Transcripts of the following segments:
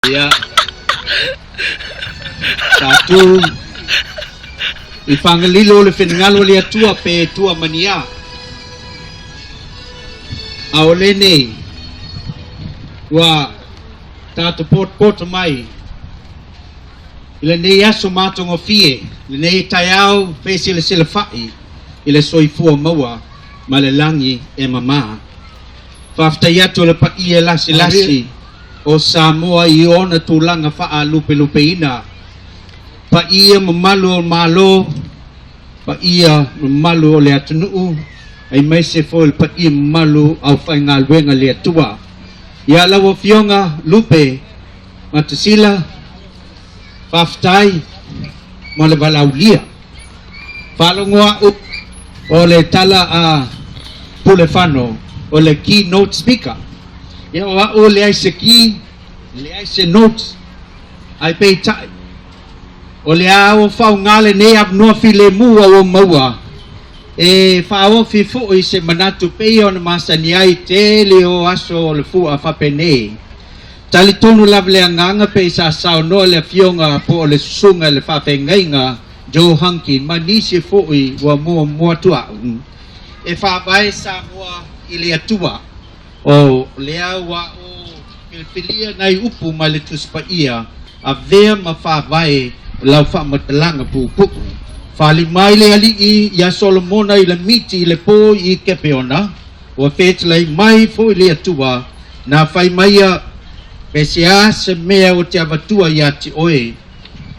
Ia, sa tu i Fagalilo le finagalo o le Atua pe tua ma ni a. A o lenei ua tatou potopoto mai i lenei aso matagofie, lenei taeao fesilasilafa'i i le soifua maua ma le lagi e mama. Faafetai atu i le paia lasilasi o Samoa i ona tulaga faalupelupeina, paia mamalu o Malo, paia mamalu o le atunuu, aemaise foi le paia mamalu aufaigaluega a le Atua. Ia lau Afioga Lupe Matasila, faafetai mo le valaaulia. Faalogo a'u o le tala a Pulefano o le keynote speaker. Ia o a'u e leai se key, leai se notes, ae peitai, o le a ua faaaoga lenei avanoa filemu ua ou maua e faaofi foi se manatu pei ona masani ai tele o aso o le fua faapenei. Talitonu lava le agaga pei sa saunoa le afioga po o le susuga i le faafeagaiga Joe Hunkin ma nisi foi ua muamua atu a'u, e faavae Samoa i le Atua. O lea ua ou filifilia nai upu mai le Tusi Paia, avea ma faavae o lau faamatalaga puupuu. Fali mai le Alii iā Solomona i le miti i le po i Kepeona, ua fetalai mai foi le Atua, na fai mai ia, Pe se a se mea ou te avatua iā te oe?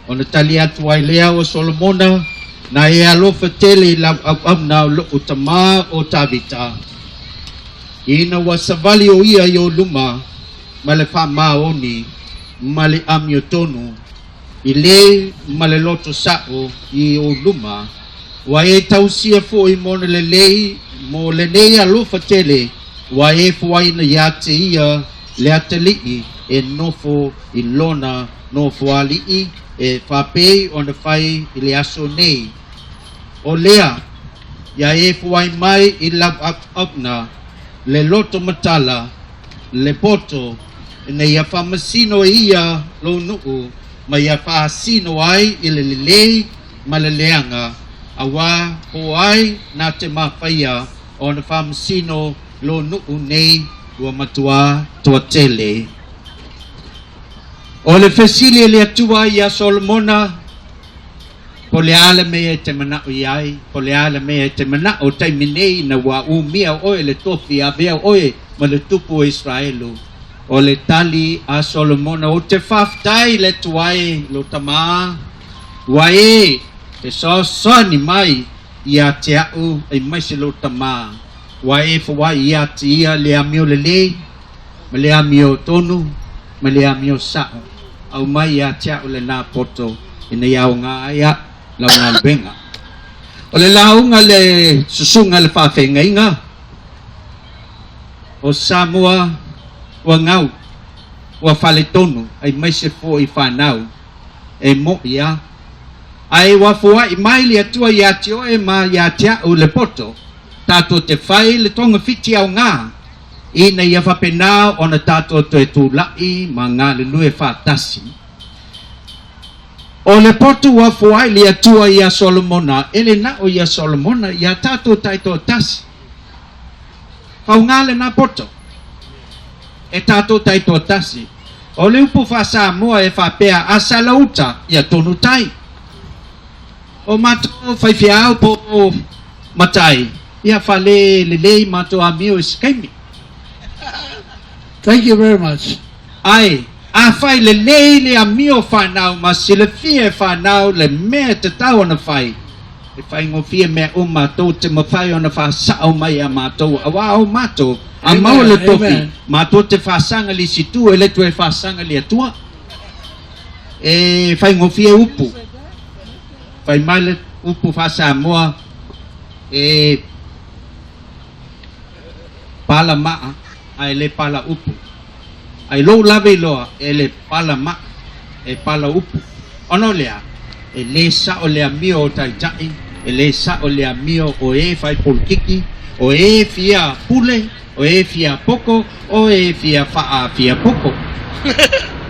Ona tali atu ai lea o Solomona, Na e alofa tele i lau auauna o lo'u tamā o Tavita, ina ua savali o ia i ou luma ma le faamaoni ma le amiotonu, i lē ma le loto sa'o i ou luma, ua e tausia foi mo ona lelei mo lenei alofa tele ua e foaiina iā te ia le atalii e nofo i lona nofoalii e faapei ona fai i le aso nei. O lea, ia e foai mai i lau auauna le loto matala, le poto, ina ia faamasino e ia lou nuu ma ia faasino ai i le lelei ma le leaga, auā po ai na te mafaia ona faamasino lou nuu nei ua matuā toatele. O le fesili a le Atua iā Solomona, Po le a le mea e te mana'o i ai? Po le a le mea e te mana'o taimi nei ina ua umia oe le tofi avea oe ma le tupu o Israelu? O le tali a Solomona, Ou te faafetai i le Atua e, lou tamā, ua e fesoasoani mai ia te a'u aemaise lou tamā, ua e foai ia te ia le amio lelei ma le amio tonu ma le amio sa'o. Aumai ia te a'u lenā poto ina ia aoga ai a'u lau galuega. O le lauga le susuga le faafeagaiga o Samoa ua gau, ua faletonu aemaise foi fanau e mo'i a. Ae ua foa'i mai le Atua ia te oe ma ia te a'u le poto tatou te fai le togafiti aoga ina ia faapena ona tatou toe tula'i ma galulue faatasi. O le poto ua foai le Atua iā Solomona, e le na o iā Solomona, iā tatou taitoatasi. Faoga lenā poto e tatou taitoatasi. O le upu faa-Samoa e faapea, a sala uta, ia tonu tai. O matou faifeau po o matai, ia fale lelei matou amio i se taimi. Thank you very much. Ae, afai lelei le amio fanau ma silafia e fanau le mea e tatau ona fai, e faigofie mea uma tou te mafai ona faasao mai ia matou, auā o matou, a maua le tofi, matou te faasaga le isi itu e le toe faasaga le Atua. E faigofie upu. Fai mai le upu faa-Samoa, e pala maa ae le pala upu. Ae lou lava iloa, e le pala maa, e pala upu. Ona o le a? E le sa'o le amio o taitai, e le sa'o le amio o e fai polokiki, o e fia pule, o e fia poko, o e fia faaafia poko.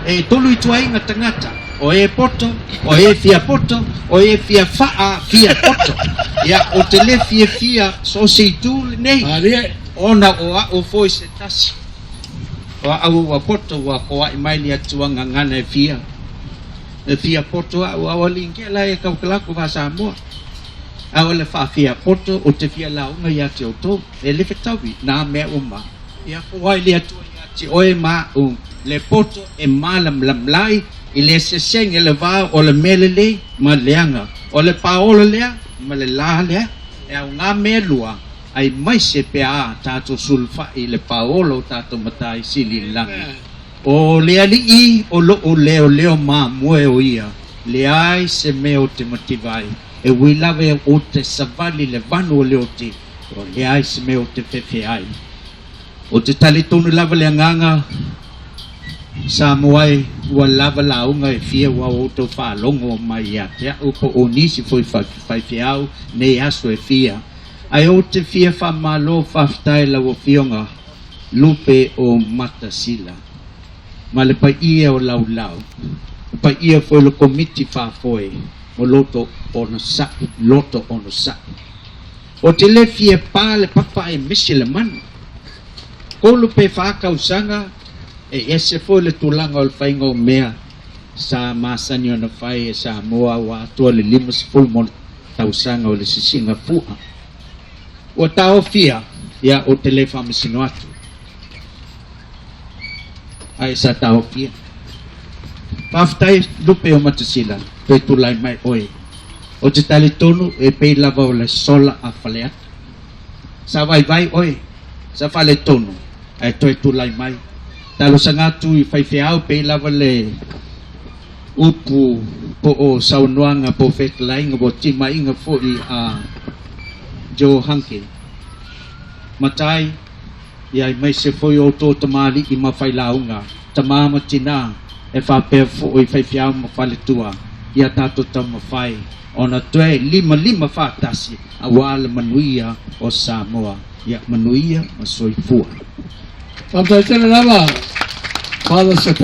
E tolu ituaiga tagata, o e poto, o e fia poto, o e fia faafia poto. Ia, ou te lē fiafia so o se itū lenei, ona o a'u foi se tasi. O a'u ua poto ua foa'i mai le Atua gagana e fia. E fia poto a'u, a ua ligia la e tautalaku faa-Samoa. A o le faafia poto ou te fia lauga iā te outou, e le fetaui nā mea uma. Ia foai le Atua iā te oe ma a'u le poto e mālamalama i le eseesega i le va o le mea lelei ma le leaga, o le paola lea ma le lā lea, e augā mea e lua, aemaise pe a tatou sulufai i le paola o tatou Matai Sili i le lagi. O le Alii o loo leoleo mamoe o ia, leai se mea ou te mativa ai, e ui lava ou te savali i le vanu o le oti, ua leai se mea ou te fefe ai. Ou te talitonu lava le agaga Samoa e ua lava lauga e fia ua outou faalogo mai ia te au po o nisi foi faifeau nei aso e fia. Ae ou te fia faamalo faafetai lau Afioga Lupe o Matasila ma le paia o Laulau, le paia foi o le Komiti Faafoe mo loto onosai, loto onosai. Ou te le fia pa le papa ae misi le manu. Tolu pe fa tausaga e ese foi le tulaga o le faiga o mea sa masani ona fai e Samoa ua atoa le 50 ma ona tausaga o le sisiga fua. Ua taofia, ia ou te le faamasino atu. Ae sa taofia. Faafetai Lupe o Matasila, toe tulai mai oe. Ou te talitonu e pei lava o le sola a Faleata. Sa vaivai oe, sa faaletonu, ae toe tulai mai. Talosaga atu i faifeau pei lava le upu po o saunoaga po o fetalaiga po o timaiga foi a Joe Hanke. Matai, ia aemaise foi o outou tamalii ma failauga, tama ma tinā, e faapea foi faifeau ma faletua, ia tatou taumafai ona toe limalima faatasi aua le manuia o Samoa. Ia manuia ma soifua. Faafetai tele lava, Father.